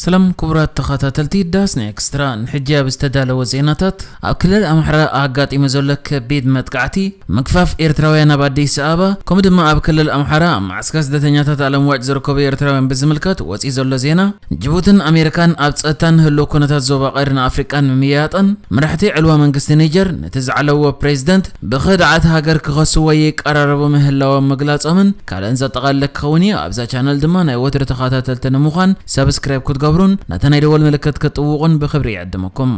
ሰላም ክቡራት ተኸታተልቲ ዳስና ኤክስትራ፣ ንሕጂ ኣብ ዝተዳለወ ዜናታት፣ ኣብ ክልል ኣምሓራ ኣጋጢሙ ዘሎ ከቢድ መጥቃዕቲ፣ ምግፋፍ ኤርትራውያን ኣብ ኣዲስ ኣበባ፣ ከምኡ ድማ ኣብ ክልል ኣምሓራ ኣብ መዓስከር ስደተኛታት ኣለምዋጭ ዝርከቡ ኤርትራውያን ብዝምልከት ወፂኡ ዘሎ ዜና፣ ጅቡትን ኣሜሪካን ኣብ ጸጥታን ህልው ኩነታት ዞባ ቀርኒ ኣፍሪቃን ምምይያጠን፣ መራሕቲ ዕልዋ መንግስቲ ኒጀር ነቲ ዝዓለዎ ፕሬዝደንት ብኽድዓት ሃገር ክኸስዎ ይቀራረቡ ምህላዎም ምግላጾምን ካልእን ዘጠቓልል ክኸውን እዩ። ኣብዛ ቻነል ድማ ናይ ወትሪ ተኸታተልቲ ንምዃን ሰብስክራይብ ክትገብሩን ነታ ናይ ደወል ምልክት ክትጥውቑን ብኽብሪ ይዕድመኩም።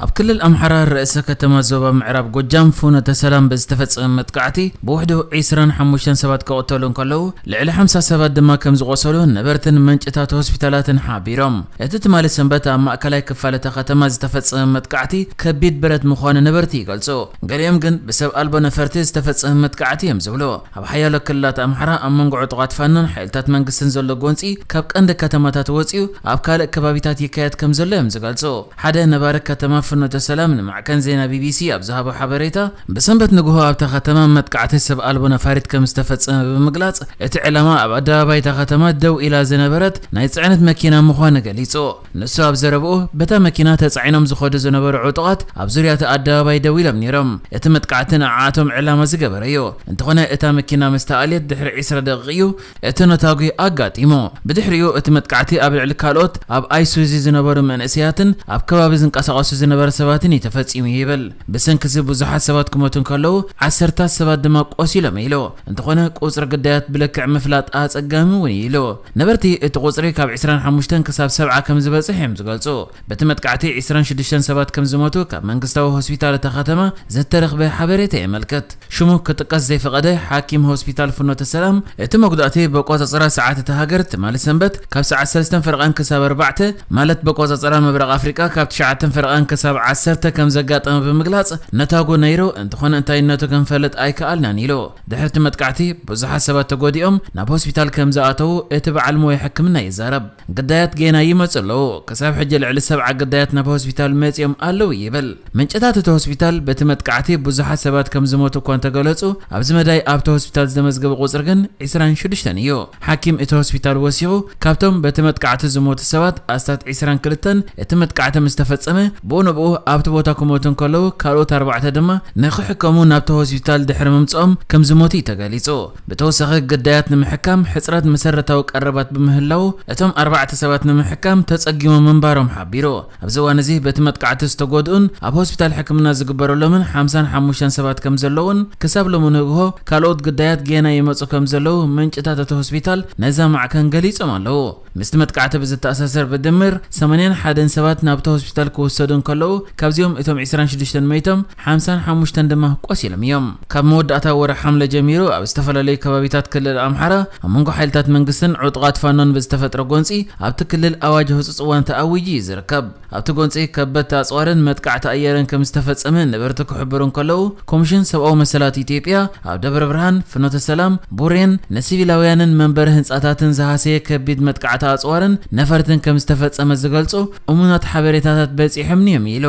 ኣብ ክልል ኣምሓራ ርእሰ ከተማ ዞባ ምዕራብ ጎጃም ፍኖተ ሰላም ብዝተፈጸመ መጥቃዕቲ ብውሕዱ ዒስራን ሓሙሽተን ሰባት ክቕተሉ እንከለዉ፣ ልዕሊ ሓምሳ ሰባት ድማ ከም ዝቖሰሉ ነበርትን ምንጭታት ሆስፒታላትን ሓቢሮም። እቲ ትማሊ ሰንበት ኣብ ማእከላይ ክፋል እታ ከተማ ዝተፈጸመ መጥቃዕቲ ከቢድ ብረት ምዃኑ ነበርቲ ይገልጹ። ገሊኦም ግን ብሰብ ኣልቦ ነፈርቲ ዝተፈጸመ መጥቃዕቲ እዮም ዝብሉ። ኣብ ሓያሎ ክልላት ኣምሓራ ኣብ መንጎ ዕጡቓት ፋኖን ሓይልታት መንግስትን ዘሎ ጎንጺ ካብ ቀንዲ ከተማታት ወጺኡ ኣብ ካልእ ከባቢታት ይካየድ ከም ዘሎ እዮም ዝገልጹ። ሓደ ነባሪ ከተማ ፍኖተ ሰላም ንማዕከን ዜና ቢቢሲ ኣብ ዝሃቦ ሓበሬታ፣ ብሰንበት ንግሆ ኣብታ ከተማ መጥቃዕቲ ሰብ ኣልቦ ነፋሪት ከም ዝተፈጸመ ብምግላጽ፣ እቲ ዕላማ ኣብ ኣደባባይ እታ ከተማ ደው ኢላ ዝነበረት ናይ ጽዕነት መኪና ምዃኑ ገሊጹ። ንሱ ኣብ ዘረብኡ፣ በታ መኪና ተጻዒኖም ዝኸዱ ዝነበሩ ዕጡቓት ኣብ ዙርያ እቲ ኣደባባይ ደው ኢሎም ነይሮም። እቲ መጥቃዕቲ ንዓኣቶም ዕላማ ዝገበረ እዩ። እንተኾነ፣ እታ መኪና ምስ ተኣልየት ድሕሪ ዒስራ ደቂቕ እዩ እቲ ነታጒ ኣጋጢሙ። ብድሕሪኡ እቲ መጥቃዕቲ ኣብ ልዕሊ ካልኦት ኣብ ኣይሱዚ ዝነበሩ መንእሰያትን ኣብ ከባቢ ዝንቀሳቐሱ ዝነበረ ሰባትን እዩ ተፈጺሙ ይብል። ብሰንኪ እዚ ብዙሓት ሰባት ክሞቱ እንከለዉ፣ ዓሰርታት ሰባት ድማ ቆሲሎም ኢሉ። እንተኾነ፣ ቁጽሪ ግዳያት ብልክዕ ምፍላጥ ኣጸጋሚ እውን እዩ ኢሉ። ነበርቲ እቲ ቁጽሪ ካብ ዒስራን ሓሙሽተን ክሳብ ሰብዓ ከም ዝበጽሕ እዮም ዝገልጹ። በቲ መጥቃዕቲ ዒስራን ሽዱሽተን ሰባት ከም ዝሞቱ ካብ መንግስታዊ ሆስፒታል እታ ከተማ ዝተረኽበ ሓበሬታ የመልክት። ሽሙ ክጥቀስ ዘይፈቐደ ሓኪም ሆስፒታል ፍኖተ ሰላም፣ እቲ መጉዳእቲ በቆጻጽራ ሰዓት እታ ሃገር ትማሊ ሰንበት ካብ ሰዓት ሰለስተን ፈረቓን ክሳብ ኣርባዕተ፣ ማለት በቆጻጽራ ምብራቕ ኣፍሪቃ ካብ ትሽዓተን ፈረቓን ክሳብ ዓሰርተ ከም ዘጋጠመ ብምግላጽ፣ ነታጉ ነይሩ፣ እንተኾነ እንታይነቱ ክንፈልጥ ኣይከኣልናን ኢሉ። ድሕሪ እቲ መጥቃዕቲ ብዙሓት ሰባት ተጎዲኦም ናብ ሆስፒታል ከም ዝኣተዉ እቲ በዓል ሞያ ሕክምና ይዛረብ። ግዳያት ጌና ይመጹ ኣለዉ። ክሳብ ሕጂ ልዕሊ ሰብዓ ግዳያት ናብ ሆስፒታል መጺኦም ኣለዉ ይብል። ምንጭታት እቲ ሆስፒታል በቲ መጥቃዕቲ ብዙሓት ሰባት ከም ዝሞቱ እኳ እንተገለጹ፣ ኣብዚ መዳይ ኣብቲ ሆስፒታል ዝተመዝገበ ቁጽሪ ግን ዒስራን ሽዱሽተን እዩ። ሓኪም እቲ ሆስፒታል ወሲኹ፣ ካብቶም በቲ መጥቃዕቲ ዝሞቱ ሰባት ኣስታት ዒስራን ክልተን እቲ መጥቃዕቲ ምስ ተፈጸመ ብኡ ንብኡ ኣብቲ ቦታ ክሞቱ እንከለዉ፣ ካልኦት ኣርባዕተ ድማ ንኽሕከሙ ናብቲ ሆስፒታል ድሕሪ ምምጽኦም ከም ዝሞቱ እዩ ተገሊጹ። ብተወሳኺ ግዳያት ንምሕካም ሕጽረት መሰረታዊ ቀረባት ብምህላዉ፣ እቶም ኣርባዕተ ሰባት ንምሕካም ተጸጊሞም ምንባሮም ሓቢሩ። ኣብዚ እዋን እዚ በቲ መጥቃዕቲ ዝተጎድኡን ኣብ ሆስፒታል ሕክምና ዝግበረሎምን ሓምሳን ሓሙሽተን ሰባት ከም ዘለዉን ክሳብ ሎሚ ንግሆ ካልኦት ግዳያት ጌና ይመጹ ከም ዘለዉ ምንጭታት እቲ ሆስፒታል ነዛ ማዕከን ገሊጾም ኣለዉ። ምስቲ መጥቃዕቲ ብዝተኣሳሰር ብድምር ሰማንያን ሓደን ሰባት ናብቲ ሆስፒታል ክውሰዱ እንከለዉ፣ ካብዚኦም እቶም ዒስራን ሽዱሽተን መይቶም፣ ሓምሳን ሓሙሽተን ድማ ቆሲሎም እዮም። ካብ መወዳእታ ወርሒ ሓምለ ጀሚሩ ኣብ ዝተፈላለዩ ከባቢታት ክልል ኣምሓራ ኣብ መንጎ ሓይልታት መንግስትን ዕጡቓት ፋኖን ብዝተፈጥረ ጎንጺ ኣብቲ ክልል ኣዋጅ ህጹጽ እዋን ተኣዊጁ እዩ ዝርከብ። ኣብቲ ጎንጺ ከበድቲ ኣጽዋርን መጥቃዕቲ ኣየርን ከም ዝተፈጸመ ነበርቲ ክሕብሩ እንከለዉ፣ ኮሚሽን ሰብኣዊ መሰላት ኢትዮጵያ ኣብ ደብረ ብርሃን፣ ፍኖተ ሰላም፣ ቡሬን ንሲቪላውያንን መንበሪ ህንጻታትን ዝሃሰየ ከቢድ መጥቃዕቲ ኣጽዋርን ነፈርትን ከም ዝተፈጸመ ዝገልጹ እሙናት ሓበሬታታት በጺሖምኒ እዮም ኢሉ።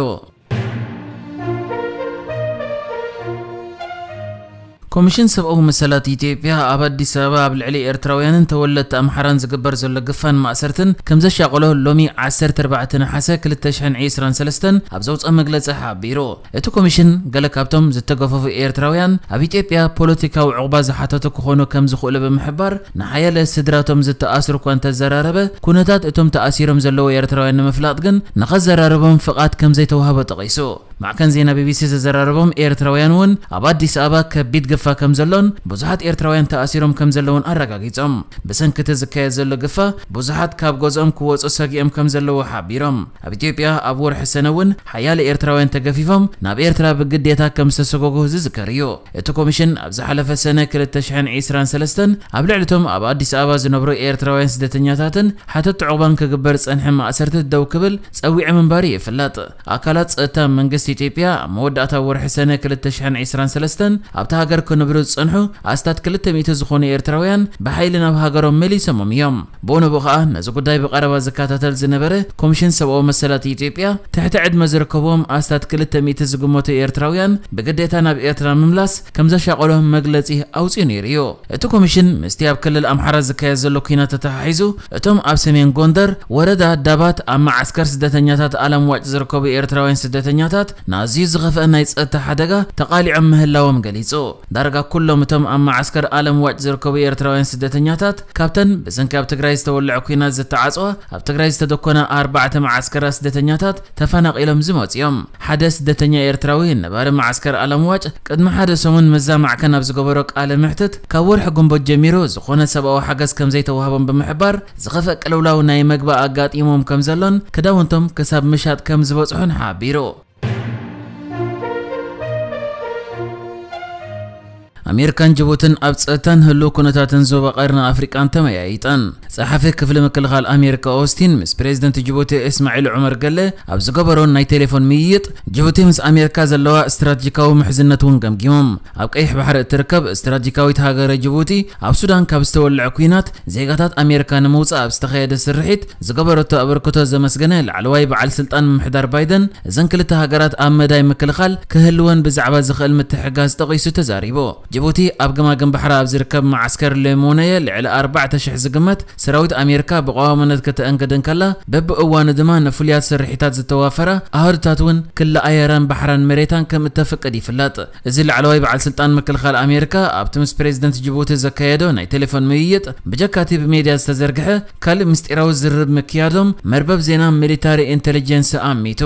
ኮሚሽን ሰብኣዊ መሰላት ኢትዮጵያ ኣብ ኣዲስ ኣበባ ኣብ ልዕሊ ኤርትራውያንን ተወለድቲ ኣምሓራን ዝግበር ዘሎ ግፋን ማእሰርትን ከም ዘሻቐሎ ሎሚ ዓሰርተ ኣርባዕተ ነሓሰ ክልተ ሽሕን ዕስራን ሰለስተን ኣብ ዘውፅኦ መግለፂ ሓቢሩ። እቲ ኮሚሽን ገለ ካብቶም ዝተገፈፉ ኤርትራውያን ኣብ ኢትዮጵያ ፖለቲካዊ ዕቑባ ዝሓተቱ ክኾኑ ከም ዝኽእሉ ብምሕባር፣ ንሓያለ ስድራቶም ዝተኣስሩ እኳ እንተዘራረበ፣ ኩነታት እቶም ተኣሲሮም ዘለዉ ኤርትራውያን ንምፍላጥ ግን ንኸዘራርቦም ፍቓድ ከም ዘይተዋህቦ ጠቒሱ። ማዕከን ዜና ቢቢሲ ዘዘራረቦም ኤርትራውያን እውን ኣብ ኣዲስ ኣበባ ከቢድ ግፋ ከም ዘሎን ብዙሓት ኤርትራውያን ተኣሲሮም ከም ዘለውን ኣረጋጊጾም። ብሰንኪ እቲ ዝካየድ ዘሎ ግፋ ብዙሓት ካብ ገዝኦም ክወጹ ሰጊኦም ከም ዘለዉ ሓቢሮም። ኣብ ኢትዮጵያ ኣብ ወርሒ ሰነ እውን ሓያለ ኤርትራውያን ተገፊፎም ናብ ኤርትራ ብግዴታ ከም ዝተሰጎጉ ዝዝከር እዩ። እቲ ኮሚሽን ኣብ ዝሓለፈ ሰነ ክልተ ሽሕን ዕስራን ሰለስተን ኣብ ልዕሊ እቶም ኣብ ኣዲስ ኣበባ ዝነብሩ ኤርትራውያን ስደተኛታትን ሓተቲ ዕቑባን ክግበር ዝጸንሐ ማእሰርቲ ደው ክብል ጸዊዑ ምንባሩ ይፍለጥ። ኣካላት ጸጥታ መንግስቲ ኢትዮጵያ ኣብ መወዳእታ ወርሒ ሰነ ክልተ ሽሕን ዕስራን ሰለስተን ኣብታ ሃገር ክነብሩ ዝጸንሑ ኣስታት ክልተ ሚእቲ ዝኾኑ ኤርትራውያን ብሓይሊ ናብ ሃገሮም መሊሶሞም እዮም። ብኡ ንብኡ ከኣ ነዚ ጉዳይ ብቐረባ ዝከታተል ዝነበረ ኮሚሽን ሰብኣዊ መሰላት ኢትዮጵያ ትሕቲ ዕድመ ዝርከብዎም ኣስታት ክልተ ሚእቲ ዝግመቱ ኤርትራውያን ብግዴታ ናብ ኤርትራ ምምላስ ከም ዘሻቐሎም መግለጺ ኣውጺኡ ነይሩ እዩ። እቲ ኮሚሽን ምስቲ ኣብ ክልል ኣምሓራ ዝካየድ ዘሎ ኲናት ተተሓሒዙ እቶም ኣብ ሰሜን ጎንደር ወረዳ ዳባት ኣብ መዓስከር ስደተኛታት ኣለምዋጭ ዝርከቡ ኤርትራውያን ስደተኛታት ንኣዝዩ ዝኸፍአ ናይ ጸጥታ ሓደጋ ተቓሊዖም ምህላዎም ገሊጹ። ዳርጋ ኩሎም እቶም ኣብ መዓስከር ኣለምዋጭ ዝርከቡ ኤርትራውያን ስደተኛታት ካብተን ብሰንኪ ኣብ ትግራይ ዝተወልዐ ኲናት ዝተዓጽዋ ኣብ ትግራይ ዝተደኮና ኣርባዕተ መዓስከራት ስደተኛታት ተፈናቒሎም ዝመጹ እዮም። ሓደ ስደተኛ ኤርትራዊ ነባሪ መዓስከር ኣለምዋጭ ቅድሚ ሓደ ሰሙን መዛ ማዕከን ኣብ ዝገበሮ ቃለ ምሕትት ካብ ወርሒ ግንቦት ጀሚሩ ዝኾነ ሰብኣዊ ሓገዝ ከም ዘይተዋህቦም ብምሕባር ዝኸፍአ ቅልውላው ናይ መግቢ ኣጋጢሞም ከም ዘሎን ክዳውንቶም ክሳብ ምሻጥ ከም ዝበጽሑን ሓቢሩ። ኣሜሪካን ጅቡትን ኣብ ጸጥታን ህልው ኩነታትን ዞባ ቀርኒ ኣፍሪቃን ተመያይጠን። ጸሓፊ ክፍሊ ምክልኻል ኣሜሪካ ኦስቲን ምስ ፕሬዚደንት ጅቡቲ እስማዒል ዑመር ገለ ኣብ ዝገበሮ ናይ ቴሌፎን ምይይጥ ጅቡቲ ምስ ኣሜሪካ ዘለዋ ስትራቴጂካዊ ምሕዝነት እውን ገምጊሞም። ኣብ ቀይሕ ባሕሪ እትርከብ ስትራቴጂካዊት ሃገረ ጅቡቲ ኣብ ሱዳን ካብ ዝተወልዐ ኲናት ዜጋታት ኣሜሪካ ንምውጻእ ኣብ ዝተኻየደ ስርሒት ዝገበረቶ ኣበርክቶ ዘመስገነ ላዕለዋይ በዓል ስልጣን ምምሕዳር ባይደን እዘን ክልተ ሃገራት ኣብ መዳይ ምክልኻል ክህልወን ብዛዕባ ዝኽእል ምትሕጋዝ ጠቒሱ ተዛሪቡ። ጅቡቲ ኣብ ገማግም ባሕራ ኣብ ዝርከብ መዓስከር ሌሞነየ ልዕሊ ኣርባዕተ ሽሕ ዝግመት ሰራዊት ኣሜሪካ ብቐዋምነት ከተአንግድ እንከላ በብእዋኑ ድማ ንፍሉያት ስርሒታት ዝተዋፈራ ኣሃዱታት እውን ክሊ ኣየራን ባሕራን መሬታን ከም እተፍቅድ ይፍለጥ። እዚ ላዕለዋይ በዓል ስልጣን ምክልኻል ኣሜሪካ ኣብቲ ምስ ፕሬዚደንት ጅቡቲ ዘካየዶ ናይ ቴሌፎን ምይይጥ ብጀካቲ ብሜድያ ዝተዘርግሐ ካልእ ምስጢራዊ ዝርርብ ምክያዶም መርበብ ዜና ሚሊታሪ ኢንቴሊጀንስ ኣሚቱ።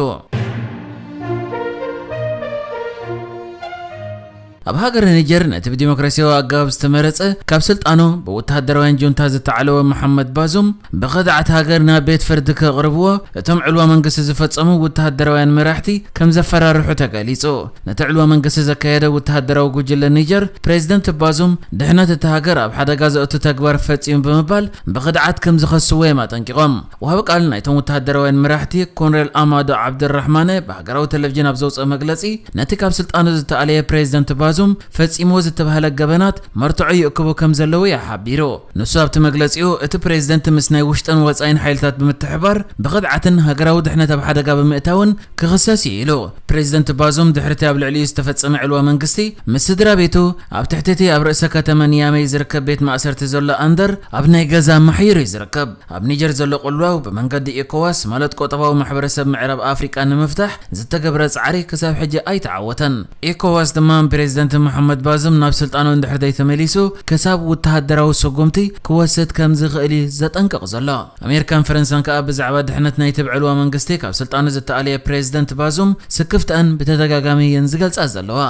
ኣብ ሃገረ ኒጀር ነቲ ብዲሞክራሲያዊ ኣገባብ ዝተመረጸ ካብ ስልጣኑ ብወተሃደራውያን ጁንታ ዝተዓለወ መሓመድ ባዙም ብኸድዓት ሃገር ናብ ቤት ፍርዲ ከቕርብዎ እቶም ዕልዋ መንግስቲ ዝፈጸሙ ወተሃደራውያን መራሕቲ ከም ዘፈራርሑ ተገሊጹ። ነቲ ዕልዋ መንግስቲ ዘካየደ ወተሃደራዊ ጉጅለ ኒጀር ፕሬዚደንት ባዙም ድሕነት እቲ ሃገር ኣብ ሓደጋ ዘእቱ ተግባር ፈጺሙ ብምባል ብኸድዓት ከም ዝኸስዎ እዮም ኣጠንቂቖም። ወሃቢ ቃል ናይቶም ወተሃደራውያን መራሕቲ ኮንሬል ኣማዶ ዓብደራሕማነ ብሃገራዊ ቴሌቪዥን ኣብ ዘውፅኦ መግለፂ ነቲ ካብ ስልጣኑ ዝተኣለየ ፕሬዚደንት ባዙም ፈፂምዎ ዝተባህለ ገበናት መርትዖ ይእክቡ ከም ዘለዉ እዩ ሓቢሩ። ንሱ ኣብቲ መግለፂኡ እቲ ፕሬዚደንት ምስ ናይ ውሽጥን ወፃኢን ሓይልታት ብምትሕባር ብኽድዓትን ሃገራዊ ድሕነት ኣብ ሓደጋ ብምእታውን ክኽሰስ እዩ ኢሉ። ፕሬዚደንት ባዙም ድሕርቲ ኣብ ልዕሊኡ ዝተፈፀመ ዕልዋ መንግስቲ ምስ ስድራ ቤቱ ኣብ ትሕቲ እቲ ኣብ ርእሰ ከተማ ኒያመይ ዝርከብ ቤት ማእሰርቲ ዘሎ ኣንደር ኣብ ናይ ገዛ ማሕይሩ እዩ ዝርከብ። ኣብ ኒጀር ዘሎ ቅልውላው ብመንገዲ ኤኮዋስ ማለት ቆጠባዊ ማሕበረሰብ ምዕራብ ኣፍሪቃ ንምፍታሕ ዝተገብረ ጻዕሪ ክሳብ ሕጂ ኣይተዓወተን። ኤኮዋስ ድማ ፕሬዚደንት መሓመድ ባዙም ናብ ስልጣኑ እንድሕር ዘይተመሊሱ ክሳብ ወተሃደራዊ ስጉምቲ ክወስድ ከም ዝኽእል እዩ ዘጠንቅቕ ዘሎ። ኣሜሪካን ፈረንሳን ከኣ ብዛዕባ ድሕነት ናይቲ ብዕልዋ መንግስቲ ካብ ስልጣኑ ዝተኣለየ ፕሬዚደንት ባዙም ስክፍተኣን ብተደጋጋሚ እየን ዝገልጻ ዘለዋ።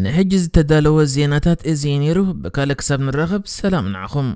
ንሕጂ ዝተዳለወ ዜናታት እዚ እዩ ነይሩ። ብካልእ ክሳብ ንራኸብ ሰላም ንዓኹም።